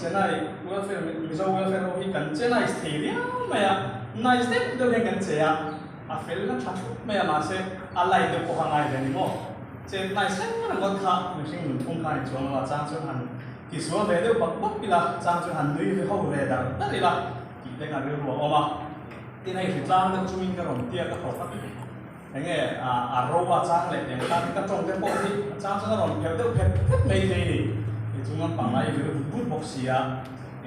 Chennai welfare Mizo welfare ho hi kan che nice thei riau mai a, nice deuh deuh hian kan che a, a fel na tha thut mai a mahse a light deuh pawh kha ngai ve a ni maw? Che nice reng ringawt kha mihring nunphung kha a ni chuang lo a, chang chuan han tisual ve deuh bak bak ila, chang chuan han nui ve ho ve dar dar ila tih te kha rilru a awm a, tin hei hritlang deuh chungin ka rawn tia ka hlawk a. Enge a ro a chang leh teng khan ka tawng te pawh hi a chang chuan a rawn pherh deuh phet phet mai thei a ni. Kei chu ngam pangngai vir vut vut bawk si a,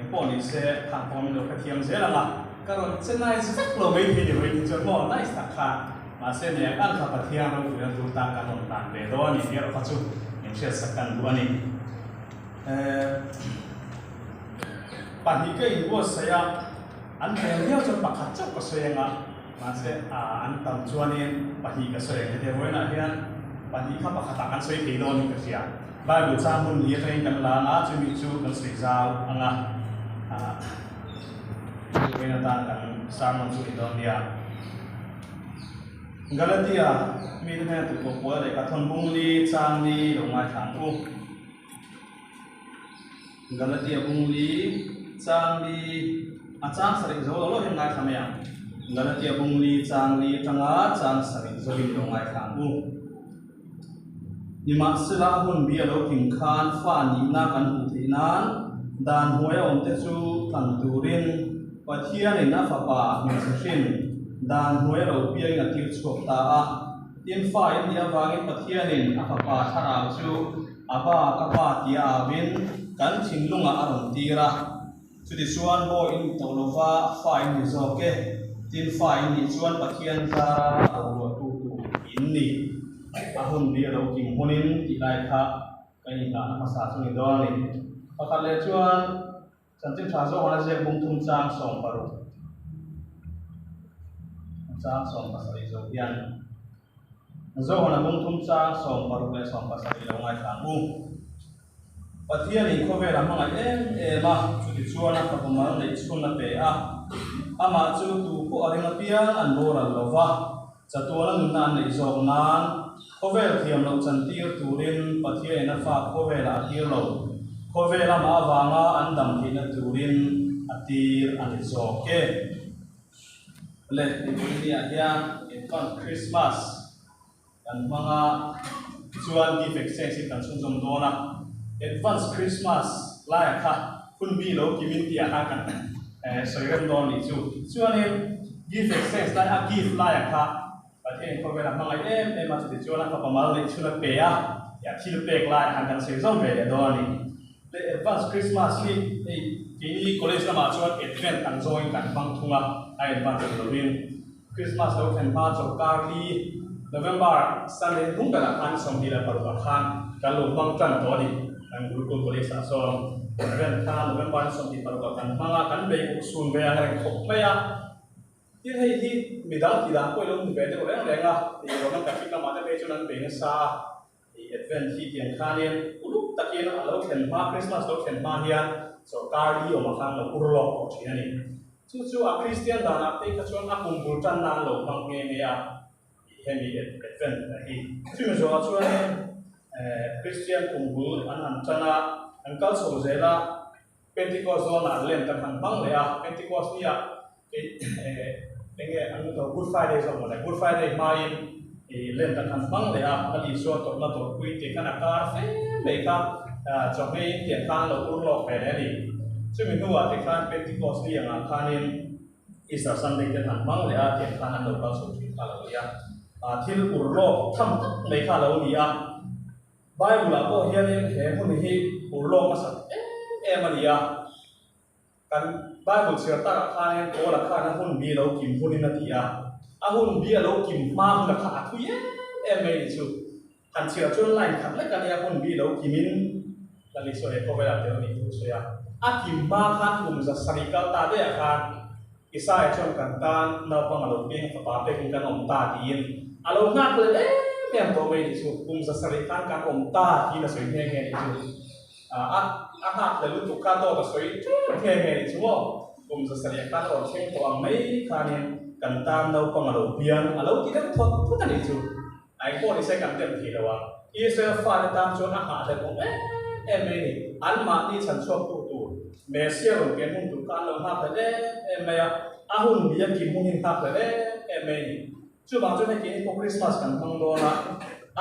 eng pawh ni se khang pawh min lo hrethiam zel ang a, ka rawn che nice vek lo mai thei ni vawi tin chuan maw nice tak khan mahse ni ang ang kha Pathian ropuina tur tan kan rawn hlan ve dawn a ni tih erawh kha chu min hriatsak kan duh a ni. Pahnih ka inbuatsaih a, an hmel viau chuan pakhat chauh ka sawi ang a. Mahse, an tam chuanin pahnih ka sawi ang heti vawiinah hian pahnih kha pakhatah kan sawi thei dawn in ka hria. Bible chang hun ni atangin kan la ang a, chumi chu kan sawi zau ang a, vawiin atan kan sermon chu ni dawn nia. Galatia mite hnena tukawh pawl lehkha thawn bung li chang li lo ngaithla ang u. Galatia bung li chang li a chang sarih zo lo lo hian ngaithla mai ang. Galatia bung li chang li atanga chang sarih zo in lo ngaithla ang u. Nimahsela a hun bi a lo kim khan fa nihna kan hmuh theih nan dan hnuai a awmte chu tlan turin Pathianin a fapa hmeichhe hrin dan hnuai a lo piangin a tir chhuak ta a. Tin fa in nih avangin Pathianin a fapa thlarau chu A pa, ka pa tia auin kan thinlungah a rawn tir a. Chutichuan bawi in ni tawh lova fa in ni zawk e. Tin fa in nih chuan Pathian zara a ruahtu tur in ni. A hun bi a lo kim hunin tih lai kha ka inngahna hmasa chu ni dawn a ni. Pakhat leh chuan Chanchin tha zawk an a ziak bung thum chang 16 chang 17 zo hian Zohana bung thum chang 16 leh 17 lo ngaithla ang u. Pathianin khawvel a hmangaih em em a, chutichuan a fapa mal neih chhun a pe a, amah chu tu pawh a ring apiang an boral lo va, chatuana nunna an neih zawk nan Khawvel thiam loh chantir turin Pathianin a fa khawvelah a tir lo. Khawvel amah avanga an dam theihna turin a tir a ni zawk e. Le, mipui niah hian Infant Christmas kan hmang a, tichuan gift exchange hi kan chhunzawm dawn a. Advance Christmas laiah kha hun bi lo kimin tih ah khan kan sawi rem dawn nih chu. Tichuanin gift exchange lai a gift laiah kha Pathian khawvel a hmangaih em em a, chutichuan a fapa mal neih chhun a pe a, tih a thil pek lai han kan sawi zawm ve leh dawn a ni. Le Advance Christmas hi hei keini college lamah chuan Advent ang zawngin kan hmang thung a, a advance ang lovin Christmas lo thlen hma chawlhkar li November Sunday hnung berah khan 26 ah khan kan lo hmang tan tawh a ni. Kan Gurukul College ah sawn Advent kha November ni 26 ah kan hmang a, kan bei urhsun ve ang reng khawp mai a. Tin hei hi midang tih dan pawh i lo hmu ve deuh reng reng a, tih Roman Catholic lamah te phei chuan an bei nasa a, ih Advent hi tiang khanin uluk takin a lo thlen hma, Christmas lo thlen hma hian sawrkar li awmah khan lo ur lawk tawh thin a ni. Chu chu a Kristian danah phei kha chuan a kum bul tan nan lo hmang nghe nghe a, ih hemi Advent hi. Chumi zawhah chuanin Kristian kum bul an han tan a, an kal chho zel a, Pentecost zawnah an lem kan han hmang leh a, Pentecost nia eng nge an lo Good Friday zawk mawle, Good Friday hmain lem kan han hmang leh a, a Isua tawrhna tawrhpui tih khan a kar fe mai kha chawhmeiin tiang khan a lo ur lawk ve leh a ni. Chumi hnuah te khan Pentecost ni angah khanin Easter Sunday te an han hmang leh a, tiang khan an lo kal chho thin kha a lo ni a, thil ur lawk tham tak mai kha a lo ni a. Bible-ah pawh hianin he hmun hi urlawk hmasat em em a ni a. Kan Bible chhiar takah khanin Paula khan a hun bi lo kim hunin a ti a. A hun bi a lo kim hma huna kha a thui em em mai ni chu. Han chhiar chuan line khat lek a nia hun bi lo kimin Lal Isua he khawvelah tel a nih thu a sawi a. A kim hma khan kum za sarih kal ta daihah khan Isaiah chuan kan tan naupang a lo piang fapa pekin kan awm ta tiin a lo nghak leh em em tawh mai nih chu. Kum 7 khan kan awm ta tiin a sawi nghe nghe nih chu. A a nghak leh lutuk kha dawt a sawi tep nghe nghe nih chu maw. Kum 7 khan a rawn thleng tawh ang mai khanin kan tan naupang a lo piang a lo ti deuh thawt thawt a nih chu. A eng pawh ni se kan tem thei lo a, Israel fate tan chuan a nghah hlelh awm em em mai a ni. Anmahni chhan chhuaktu tur. Messia rawn pian hun tur kha an lo nghak hlel em em mai a, a hun bi a kim hun hi an nghak hlel em em mai a ni. Chuvang chuan hei keini pawh Krismas kan hmang dawn a,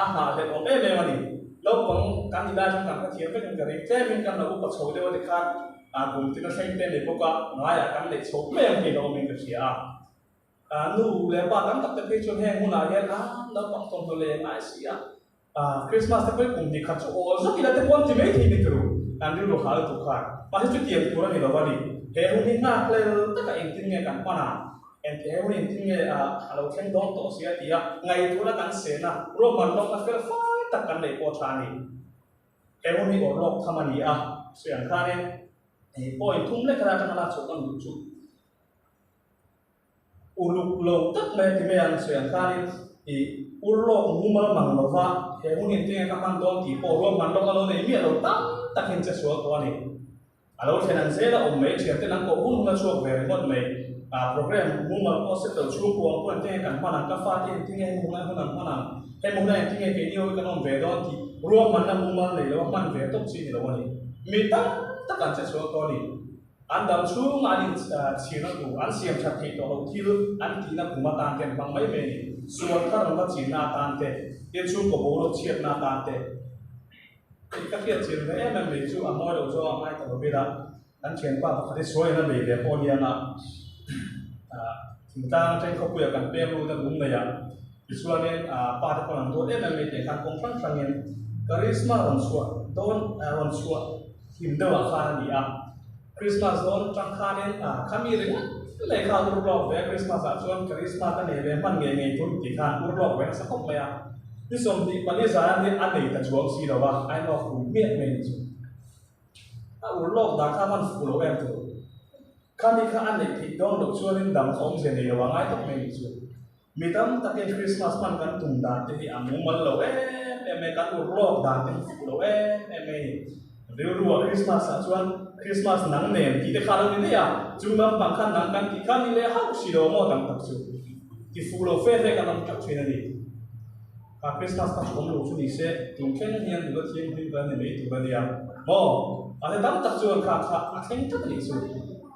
a nghahhlelh awm em em a ni. Naupang kan nih lai chuan kan hrethiam vek in ka ring, tlemin kan lo upa chho deuh a tikhan kum tina thleng te a ni bawk a, ngaiah kan neih chho mai ang tih hlauhawmin ka hria a. Nu leh pa tam tak te phei chuan heng hunah hian a naupang thawmhnaw leh ngai si a, Christmas te pawh hi kum hnih khat chu awl zawk ila te pawh an ti mai thei ni turu, an rilru hal duh khan. Mahse chutiang tur a ni lo a ni. He hun hi nghak lel taka engtin nge kan hman a, engti he hun hi engtin nge a lo thleng dawn tawh si a ti a, ngaihtuahna kan sena ruahman lawkna fel fai tak kan neih pawh a tha a ni. He hun hi awrh lawk tham a ni a, sawi ang khanin point thum lek atanga lak chhuah ngam duh chu. Uluk lo tak mai a ti mai ang sawi ang khanin i urlawk mumal mang lova he hun hi engtin nge ka hman dawn tih pawh ruahman lawk a lo nei miah lo tam takin che sual tawh a ni. A lo thlen ang zel a awm mai thian ten an koh hun hun a chhuak ve ringawt mai. Program mumal pawh set lo chhungkua ang pawh engtin nge kan hman ang, ka fate engtin nge hemi hunah hun an hman ang, hemi hunah engtin nge keini ho hi kan awm ve dawn tih ruahmanna mumal nei lo a hman ve tawp chi ni lo a ni. Mi tam tak an che sual tawh a ni. An dam chhunga an inchhirna tur, an siam that theih tawh loh thil an tihna kum atan te an hmang mai mai a ni. Sual thar an va chinna atan te, tin chhungkaw boruak chhiatna atan te. Hei ka hriat chin ve em em mai chu a mawi loh zawng a ngai ta lo ila, kan thianpa pakhat hi sual in a nei ve pawh aniang a, thingtlang atangin khawpuia kan peng lut a lung nei a, tichuanin pa te pawh an duat em em mai tih khan kawng hrang hrangin Karisma rawn chhuah dawn rawn chhuah Hlim deuhah khan a ni a, Christmas dawn tang khanin khami ringawt leh kha ur lawk ve a, Christmas ah chuan Charisma ka nei ve hman ngei ngei tur tih khan ur lawk ve nasa khawp mai a, ni 24 zan hi a nei ta chuang si lo a, a inawk fu hmiah mai ni chu. A ur lawk dan kha hman fu lo em tur. Khami kha a neih theih dawn loh chuanin dam kha awmzia nei lo a ngai tawp mai ni chu. Mi tam takin Christmas hman kan tum dan te hi a mumal lo em em mai, kan ur lawk dan te hi fuh lo em em mai a ni. Rilru ah Christmas ah chuan Christmas nang nen tih te kha lo ni daih a, chung lampang khan nang kan tih kha ni leh hauh si lo maw tam tak chu. Ti fuh lo fe fe kan awm teuh thin a ni. Kha Christmas kha chu awm lo chu ni se, tun thleng hian nula thianghlim kan ni mai tur a nia maw? Mahse tam tak chuan kha kha a thleng tlat a nih chu.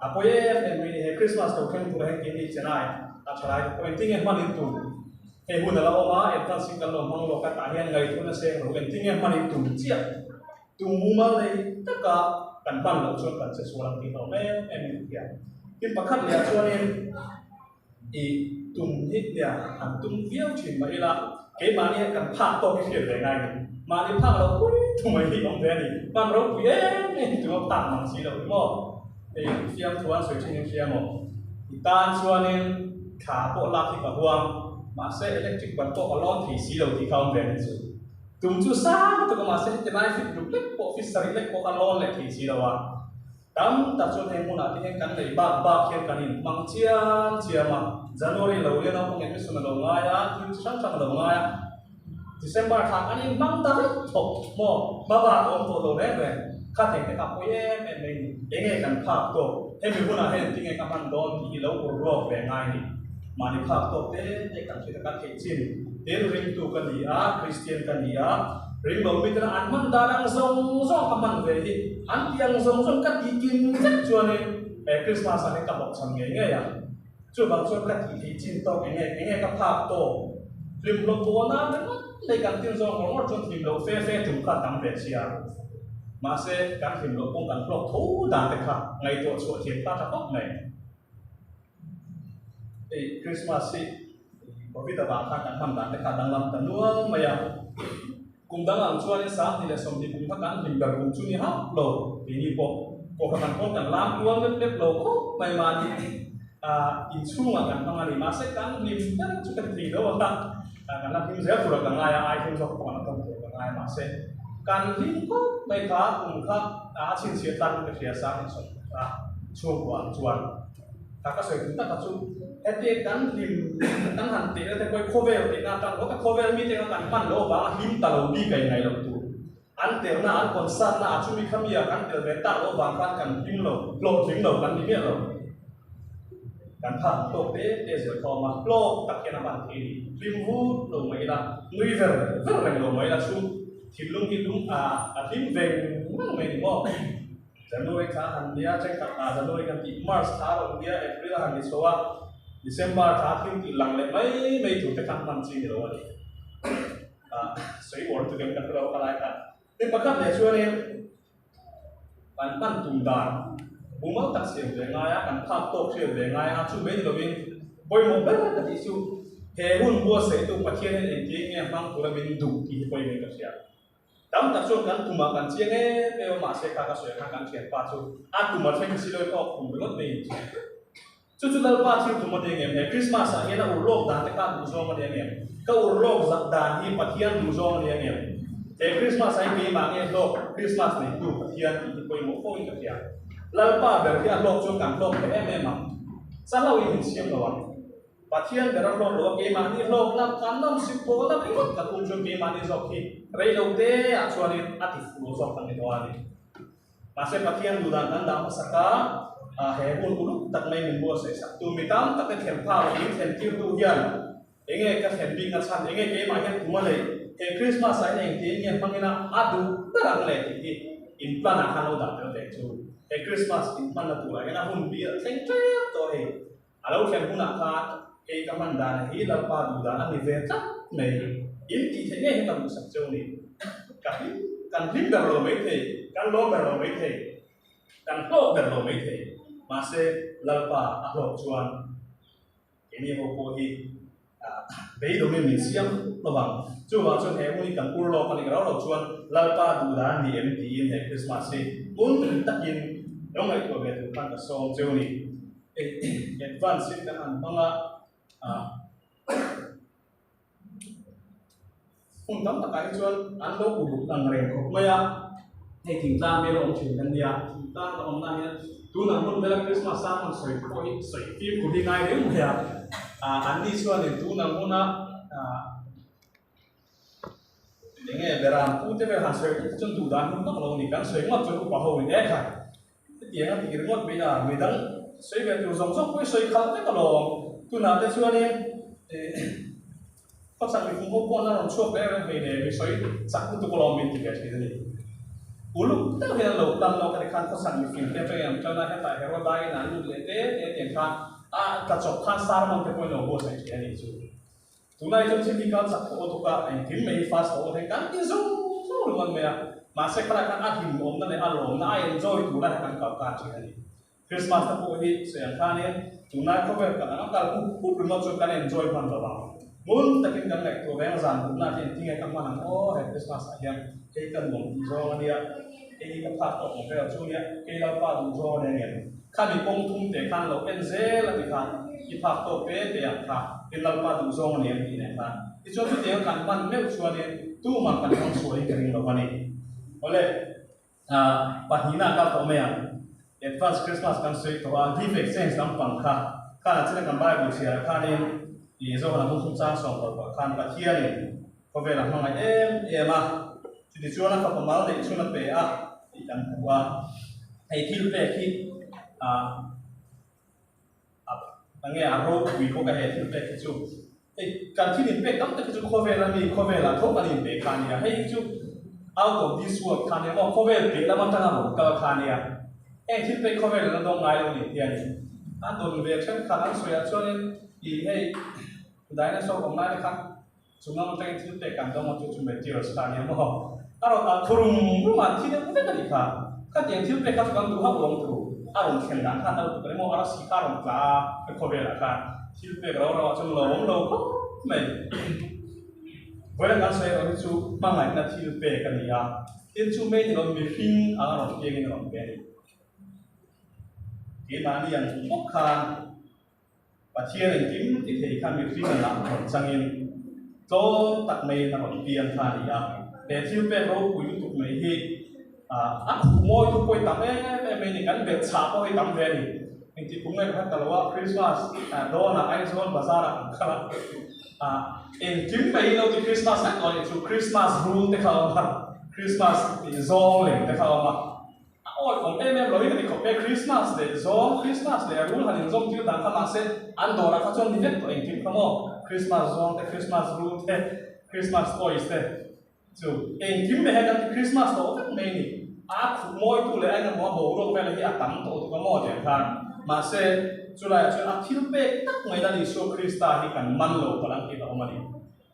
A pawi em em mai ni, he Christmas lo thleng tur a heng keini Chennai a tha lai te pawh engtin nge hman in tum? Hei hun a la awm a, advance in kan lo hmang lawk a, tah hian ngaihtuahna seng lo engtin nge hman in tum chiah? Tum mumal nei taka kan hman loh chuan kan che sual ang tih hlauh em em in hria. Tin pakhat leh ah chuanin i tum hi nia han tum viau thin mah ila keimahni hian kan phak tawk hi hriat ve ngai ni. Mahni phak loh pui thu mai hi awm ve a ni. Hman ropui em em hi tuma phak mang si lo hi maw? Hei fiamthu an sawi thin in hria maw? I tan chuanin thla pawh lak hi ka huam, mahse electric ban pawh ka lawn thei si lo tih kha awm ve a ni chu. Tum chu sang lutuk a mahse heti lai fit ruk lek pawh fit sarih lek pawh ka lawn leh thei si lo a. Tam tak chuan heng hmunah te hian kan neih bak bak hian kan inhmang chiam chiam a, January lo lia naupang admission a lo ngai a, thil chi hrang hrang a lo ngai a, December thla kan inhmang ta vek thawk maw, hma bak a awm tawh lo reng reng, kha theng te kha pawi em em mai ni, enge kan phak tawk, hemi hunah hian tinge ka hman dawn tih hi lo ur lawk ve ngai ni, mahni phak tawk te te kan hriat a kan theih chin, tin ringtu ka ni a, Kristian ka ni a, Ring lo miten an hman dan ang zawng zawng ka hman ve hi an tih ang zawng zawng ka tih kim vek chuanin he Christmas ah hian ka hlawhchham ngei ngei a. Chuvang chuan ka tih theih chin tawk enge enge ka phak tawk hlim hlawm pawl nan ringawt mai kan tin zawng ngawr ngawr chuan hlim loh fe fe tum kha tam ve chhia. Mahse kan hlim loh pawh kan hlawk tho dan te kha ngaihtuah chhuah thiam ta tha khawp mai. Hei Christmas hi Covid avang khan kan hman dan te kha a danglam ta nual mai a, kum dang ang chuanin 2020 kum kha kan hlim ber kum chu ni hauh lo keini pawh kohhran ang pawn kan lam kual lep lep lo khawp mai mahni ah inchhungah kan hmang a ni mahse kan hlim ber chu ka ti thei lo a kan la hlim zel tura ka ngai a ai hlim zawk pawh kan la tawng tur ka ngai mahse kan hlim khawp mai kha kum kha a chhinchhiah tlang ka hria 2020 kha chhungkua ang chuan. Ka ka sawi tum tak a chu hetia kan hlim kan han teh na te pawh hi khawvel teh na atang ringawt a khawvel mite kha kan hman loh avanga hlim ta lo bik a inngaih loh tur an telna an concert na ah chumi kha mi ah kan tel ve tak loh avang khan kan hlim lo hlawhtling lo kan ni miah lo kan phak tawk te te zel khawm a hlawk tak hian a hman thei a ni hlim vut lo mai ila nui ver ver reng lo mai ila chu thinlung hi lung a hlim veng veng mai ni maw. January thla han nia, thenkhat ah January kan tih March thla a rawn nia, April a han ni chho a, December thla thil tih lang leh mai mai tur te khan hman chi ni lo a ni. Ah, sawi uar chu kan hre lo a lai khan. Tin pakhat leh chuanin kan hman tum dan mumal tak siam ve ngai a, kan phak tawk hriat ve ngai a, chu mai ni lovin pawimawh ber ka tih chu he hun buatsaihtu Pathianin engtin nge hmang tura min duh tih hi pawimawhin ka hria. Tam tak chuan kan tumah kan chiang em em a, mahse kha ka sawi khan kan thianpa chu a tum a thleng si lo in awk tum ringawt mai in chiang. Chu chu Lalpa thil tum a ni ang em? He Christmas ah hian a urlawk dan te kha a duhzawng a ni ang em? Ka urlawk zak dan hi Pathian duhzawng a ni ang em? He Christmas ah hian keimah nge hlawk Christmas neitu Pathian tih hi pawimawh fo in ka hria. Lalpa ber hi a hlawk chuan kan hlawk thei em em ang. Chalo in min siam lo ang. Pathian ber a hlawk lo a, keimahni hlawkna kan nawmsip pawhna ringawt kan um chuan keimahni zawk hi rei lo te ah chuanin a ti fuh lo zawk kan ni dawn a ni. Mahse Pathian duh dan kan dah hmasak a, he hun uluk tak mai min buatsaih sak tu mi tam tak te thlen phak leh min thlen tir tu hian enge ka thlen bikna chhan, enge keimah hian kum a neih, he Christmas ah hian engtin nge hmangin a a duh ber ang le tih hi in plan ah khan lo dah tel teh chu. He Christmas in hmanna turah hian a hun bi a thleng tlem tawh hei. A lo thlen hunah khan kei ka hman dan hi Lalpa duh dan a ni ve tlat mai. In tih theih ngei hi ka duhsak cheu ni. Ka hlim, kan hlim ber lo mai thei, kan lawm ber lo mai thei, kan hlawk ber lo mai thei. Mahse, Lalpa a hlawk chuan keini ho pawh hi beidawmin min siam lo vang. Chuvang chuan he hun hi kan ur lawk a nih rau lo chuan Lalpa duh dan a ni em tiin he Krismas hi ngun takin lo ngaihtuah ve tur khan ka sawm cheu ni. Advance in kan han hmang a, hun tam takah hi chuan an lo uluk ang reng khawp mai a, hei thingtlang vel a awm thin kan nia, thingtlang ka awmna hian tunah hmun vela Christmas a hmun sawi pawh hi sawi fimkhur hi ngai reng mai a, an ni chuanin tunah hmuna Enge beram pu te vel han sawi te chuan duh dan hun vak lo a ni, kan sawi ngawt chuan upa ho in e kha hetiang a ti ringawt mai a, midang sawi ve tur zawng zawng pawh i sawi khalh vek alawm, tunah te chuanin khawchhak mipum ho pawh an rawn chhuak reng reng hmei nen mi sawi chak lutuk alawm min ti ve thin a ni. Uluk deuh hian an lo plan lawk a ni khan khawchhak mifing te atangin an tan a, hetah Herodai in an lut leh te te tiang khan a tlachawp khan sermon te pawh in lo buatsaih thin a nih chu. Tunlai chuan thil hi kal chak tawh lutuk a, engkim mai hi fast tawh lutuk kan ti zung zung ringawt mai a, mahse khalai khan a hlimawmna leh a lawmna a enjoy tura he kan kal kar thin a ni. Christmas te pawh hi sawi ang khanin tunlai khawvel kan ang a kal hup hup ringawt chuan kan enjoy hman lo ang. Ngun takin kan ngaihtuah reng a zan duhna hi engtin nge ka hman ang aw he Christmas ah hian hei ka nuam tih zawng a nia, hei hi ka phak tawh ang vel chu nia, kei Lalpa duh zawng a nia ngem. Khami kawng thum te khan lo en zel a ti kha, i phak tawk te te ang kha, i Lalpa duh zawng a ni em tih nen khan. Tichuan chutianga kan hman meuh chuanin tumah kan hmang sualin ka ring lo a ni. Awle, pahnihna a kal tawh mai ang. Advance Christmas kan sawi tawh a, gift exchange lampang kha, khanah china kan Bible chhiarah khanin i Zohana bung chungchang sawmparukah khan Pathianin khawvel a hmangaih em em a, chutichuan a fapa mal neih chhun a pe a tih kan hmu a, hei thil pek hi ah a nge a ropui bawk a he thil pek hi chu, hei kan thil inpek tam tak hi chu khawvel a mi khawvel ah tho kan inpe kha a nia, hei hi chu out of this world kha a nia maw khawvel piah lam atanga rawn kal kha a nia, heng thil pek khawvel an la dawng ngai lo ni tih a ni, a dawn ve thenkhat an sawiah chuanin ih hei dinosaur awm lai te khan. Chunglam atangin thil pek kan dawng a chu chu meteors kha a nia maw? A rawn alh thurum rum a, thi deuh vek a nih kha. Khatiang thil pek kha chu kan duh hauh lo ang thu. A rawn thlen dan khan a lutuk a ni maw? Arasi kha a rawn tla a, ka khawvelah khan thil pek rau rau ah chuan lo awm lo khawp mai. Vawiin kan sawi erawh hi chu hmangaihna thil pek a ni a, tin chu mai ni lo mihring ang a rawn piangin a rawn pe a ni. Keimahni ang bawk khan. Pathian engkim ti thei kha mihring a lah rawn changin tlawm tak maiin a rawn piang kha a ni a. He thil pek ropui lutuk mai hi a khuh mawi thu pawh hi tam em em mai a ni, kan belh chhah pawh hi tam ve a ni. Engtik kum nge ka hre ta lo a, Christmas dawnah Aizawl bazar ah kan kal a, engkim mai hi lo ti Christmas vek tawh a ni chu, Christmas rul te kha a awm a, Christmas zawng lem te kha a awm a. A awi awm em em lo in a ni khawp e, Christmas leh zawng, Christmas leh a rul han inzawm tir dan kha mahse an dawrah kha chuan ni vek tawh engkim kha maw, Christmas zawng te, Christmas rul te, Christmas toys te chu engkim mai hian kan ti Christmas tawh vek mai a ni. A khuh mawitu leh a engemaw a boruak vela hi a tam tawh tuk a maw tiang khan. Mahse, chulaiah chuan a thil pek tak mai Lal Isua Krista hi kan man lo palh ang tih a awm a ni.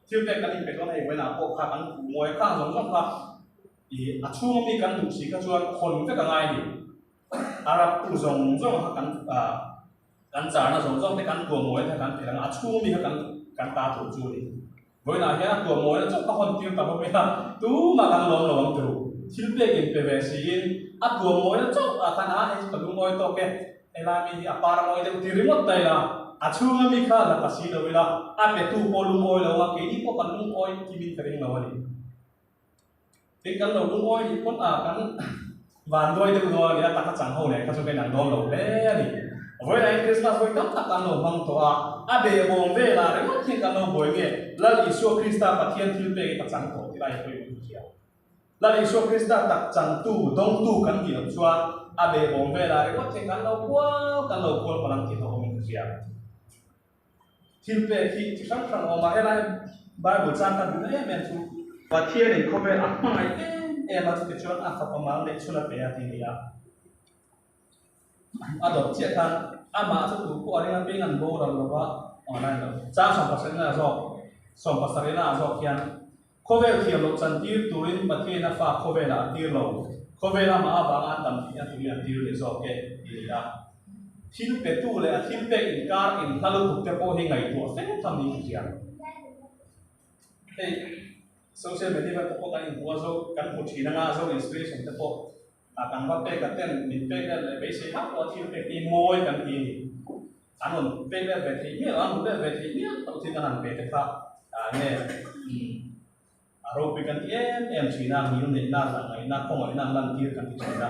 Thil pek kan inpe dawn hei vawiinah pawh kha kan khuh mawi a, khang zawng zawng kha ih a chhunga mi kan duh si kha chuan khawn vek a ngai a ni. A raptu zawng zawng kha kan ah kan charna zawng zawng te kan tuah mawi kha kan phelh ang a, a chhunga mi kha kan kan ta tur chu a ni. Vawiinah hian a tuah mawina chauh ka hawn tir ta bawk nia, tumah kan lawm lo ang turu. Thil pek in pe ve siin a tuah mawina chauh ah khan a hei chu ka lungawi tawk e, helai mi hi a par a mawi deuh ti ringawt ta ila, a chhunga mi kha la ta si lo ila, a petu pawh lungawi lo a, keini pawh kan lungawi kimin ka ring lo a ni. Tin kan lo lungawi nih pawn ah kan vanduai deuh dawn a ni a, taka chang ho nen kha chu ka inang dawn lo hle a ni. Vawiinah hian Krismas vawi tam tak kan lo hmang tawh a, a behbawm velah ringawt hian kan lo buai nge Lal Isua Krista Pathian thil pek hi ka chang tawh ti lai hi pawimawh ka hria. Lal Isua Krista tak changtu, dawngtu kan tih loh chuan a behbawm velah ringawt hian kan lo kual kan lo kual palh ang tih hlauhawmin ka hria. Thil pek hi chi hrang hrang a awm a, helai Bible chang ka duhna em em chu Pathianin khawvel a hmangaih em em a, chutichuan a fapa mal neih chhun a pe a ti nia. A dawt chiah khan amah chu tu pawh a ring a peng an boral lo va, online lo. Chang sawmpasarihna ah zawk, sawmpasarihna ah zawk hian khawvel thiam loh chantir turin Pathianin a fa khawvelah a tir lo, khawvel amah avanga an dam theihna turin a tir leh zawk e ti nia. Thil petu leh a thil pek inkar inhla lutuk te pawh hi ngaihtuah feng tham niin ka hria. Hei social media vel te pawh kan inhmu a zo kan hmu thin anga zo inspiration te pawh a kan va pek a ten min pek let leh beisei hauh pawh a thil pek hi mawi kan ti a ni. An rawn pek let ve theih miah lo, an hmu let ve theih miah loh thil kan han pe te kha nge a ropui kan ti em em thin a, ngil neihna, zahngaihna, khawngaihna an lantir kan ti thin a.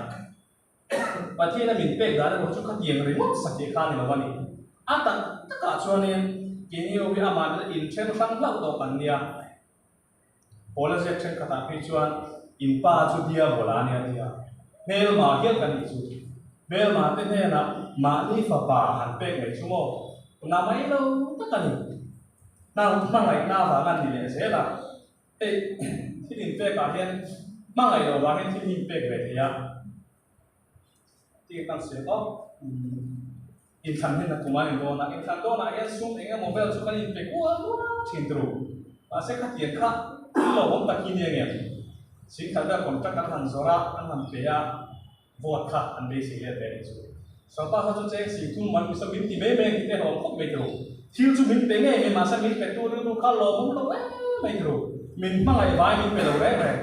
Pathian a min pek dan erawh chu khatiang ringawt satih kha a ni lo a ni. A tak takah chuanin keini ho hi amah nena inthen hrang hlauh tawh kan nia. Paula ziak thenkhatah phei chuan in pa chu diabola a nia ti a, hmelma hial kan nih chu. Hmelma te hnenah mahni fapa han pek mai chu maw? Na mai lo tak a ni. Hmangaihna avanga ni leh zel a. Hei thil inpek ah hian hmangaih loh vangin thil hi inpek ve thei a, tih kan sawi tawp. Inthlan hian a tum a ni dawn a, inthlan dawnah hian sum eng emaw vel chu kan inpe kual kual thin tur. Mahse khatiang kha thil lo awm tak hi nia nge? Singkhat vel contract an han zawrh a, an han pe a, vote kha an beisei let ve nih chu. Sawpa kha chu cheng sing thum man misa min ti mai mai ang tih te hlawm khawp mai tiro. Thil chu min pe ngei mai mahse min pe tu rilru kha lawmawm lo em mai tiro. Min hmangaih vai min pe lo reng reng.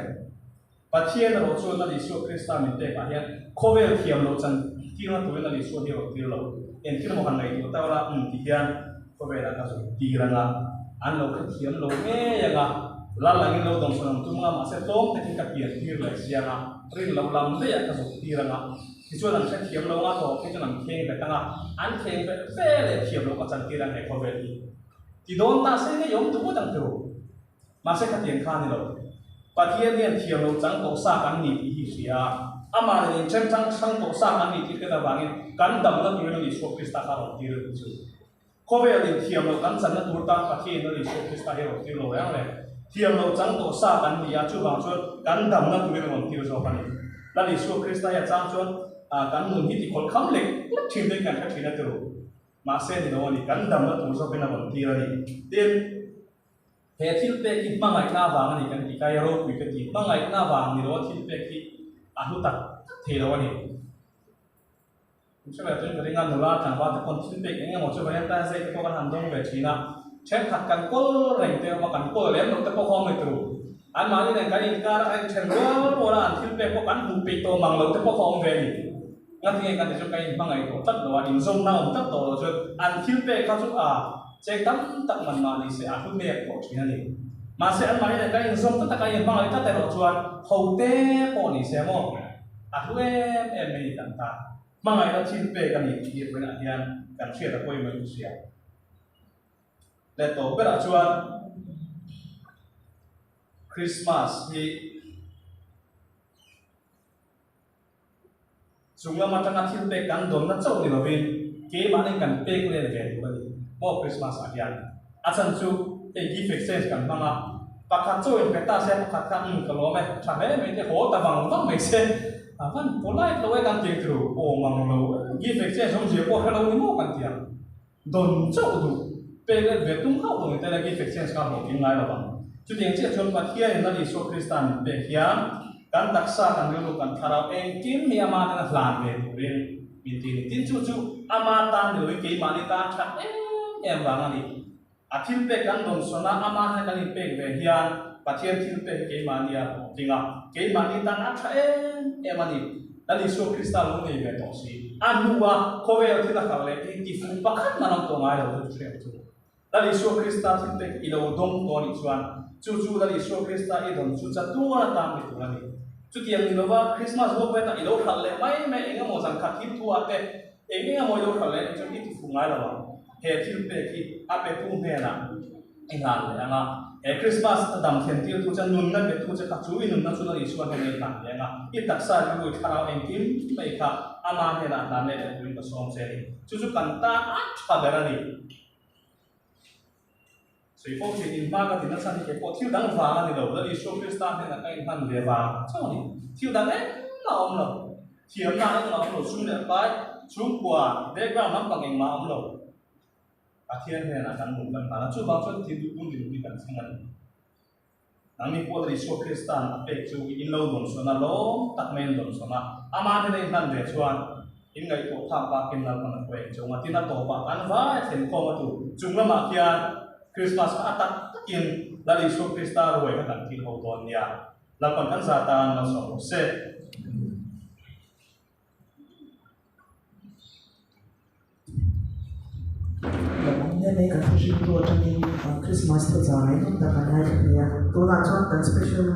Pathian erawh chuan Lal Isua Krista min pekah hian khawvel thiam loh chan tirna turin Lal Isua hi a rawn tir lo. Engthil emaw han ngaihtuah tau la um ti hian khawvelah ka zuk tir anga an lo hrethiam lo ngei anga Lal angin lo dawng sawn ang tum anga mahse tlawm takin ka pian tir leh siang a rin loh lam daihah ka zuk tir anga tichuan an hrethiam lo anga tawp hi chuan an kheng bet anga an kheng bet ve leh thiam loh ka chan tir ang he khawvel hi ti dawn ta se ngei awm duh ngawt ang tiro. Mahse khatiang kha a ni lo. Pathian hian thiam loh chang tawh sa kan ni tih hi hria a, amah nen inchen chang hrang tawh sa kan ni tih hriat avangin kan damna turin a ni Isua Krista kha a rawn tir a nih chu. Khawvel in thiam loh kan channa tur tan Pathian in a ni Isua Krista hi a rawn tir lo reng reng. Thiam loh chang tawh sa kan ni a, chuvang chuan kan damna turin a rawn tir zawk a ni. Lal Isua Krista hi a chang chuan kan nun hi tikhawlh kham lek lek thin te hi kan hre thin a ti ru. Mahse ni lo a ni, kan damna tur zawkin a rawn tir a ni. Tin. He thil pek hi hmangaihna avang a ni kan tih kai ropui ka ti. Hmangaihna avang ni loa thil pek hi a hlu tak tak thei lo a ni. Hre ve tuin ka ring a, nula tlangval te pawn thil pek eng emaw chu Valentine Day te pawh kan han dawng ve thin a, thenkhat kan kawl reng te awm a, kan kawl lem loh te pawh kha awm mai tur. Anmahni nen kan inkar a inthen rual rual a, an thil pek pawh kan hmuh peih tawh mang loh te pawh kha awm ve a ni. Ngatinge kan ti chu ka inhmangaih tawh tlat lo a, inzawmna awm tlat tawh lo chuan an thil pek kha chu a cheng tam tak man mah ni se a hlu nek tawh thin a ni. Mahse anmahni nen kan inzawm tlat a, kan inhmangaih tlat erawh chuan hote pawh ni se maw a hlu em em mai ni kan ta. Hmangaihna thil pek a ni tih hi vawiinah hian kan hriat a pawimawh in ka hria. Leh tawp berah chuan Christmas hi Chung lam atanga thil pek kan dawnna chauh ni lovin keimahni kan pek let ve tur a ni maw Christmas ah hian. A chhan chu hei gift exchange kan hmang a, pakhat chauh in pe ta se pakhat kha umm ka lawm e, tha hle mai te haw ta vang vang mai se. A van polite lo e kan ti ang tiro, awm ang lo e, gift exchange awmzia pawh hre lo ni maw kan ti ang. Dawn chauh duh, pek let ve tum hauh lo ni tel a gift exchange kha hlawhtling ngai lo ang. Chutiang chiah chuan Pathianin Lal Isua Krista min pek hian kan taksa, kan rilru, kan thlarau engkim hi ama tana hlan ve turin min ti a ni. Tin, chu chu ama tan ni loin keimahni tan that em em vang a ni. A thilpek kan dawnsawn a, amah hian kan inpek ve hian Pathian thilpek hi keimahni a hlawhtling a, keimahni tan a tha em em a ni. Lal Isua Krista lo nei ve tawh si. A hnua khawvel thil a kal leh hi tifuh pakhat man awm tawh ngai lo chu hriat chu. Lal Isua Krista thilpek i lo dawng tawh anih chuan chu chu Lal Isua Krista i dawn chu chatuan atan ni tur a ni. Chutiang ni lova Krismas ruak veta i lo hralh leh mai mai eng emaw zan khat thil thu ah te eng eng emaw i lo hralh leh anih chuan i tifuh ngai lo ang. He thil pek hi a petu hnenah i hlan leh ang a, he Krismas a dam thlen tirtu che, nunna petu che kha chu i nunna chu Lal Isua hnenah i hlan leh ang a, i taksa rilru i thlarau engkim mai kha ama hnenah hlan leh leh turin ka sawm che a ni. Chu chu kan tan a tha ber a ni. Sawi fo thin, inhma ka ti nasa ni kei pawh thil dang vang a ni lo, Lal Isua Krista hnenah ka inhman ve vang chauh a ni. Thil dang engmah a awm lo, thiamna engmah a awm lo, sum leh pai, chhungkua, background lampang engmah a awm lo. Pathian hnenah kan hmuh kan hlan a, chuvang chuan thil duh tun dinhmun hi kan thleng a ni. Nangni pawh Lal Isua Krista'n a pek chu in lo dawnsawn a, lawm tak mai in dawnsawn a. Amah hnena in hlan ve chuan in ngaihtuah phak bakin Lalpan a hruai ang che u. Tin a tawpah kan vai thlen khawm a tur chung lamah khian Krismas kha a tak takin Lal Isua Krista ruai kha kan thil ho dawn nia. Lalpan kan za tan malsawm rawh se. Lawmawm em kan hre hrim tu atangin Christmas thu chang mai nawm tak kan ngaithla thei a, tunah chuan kan special.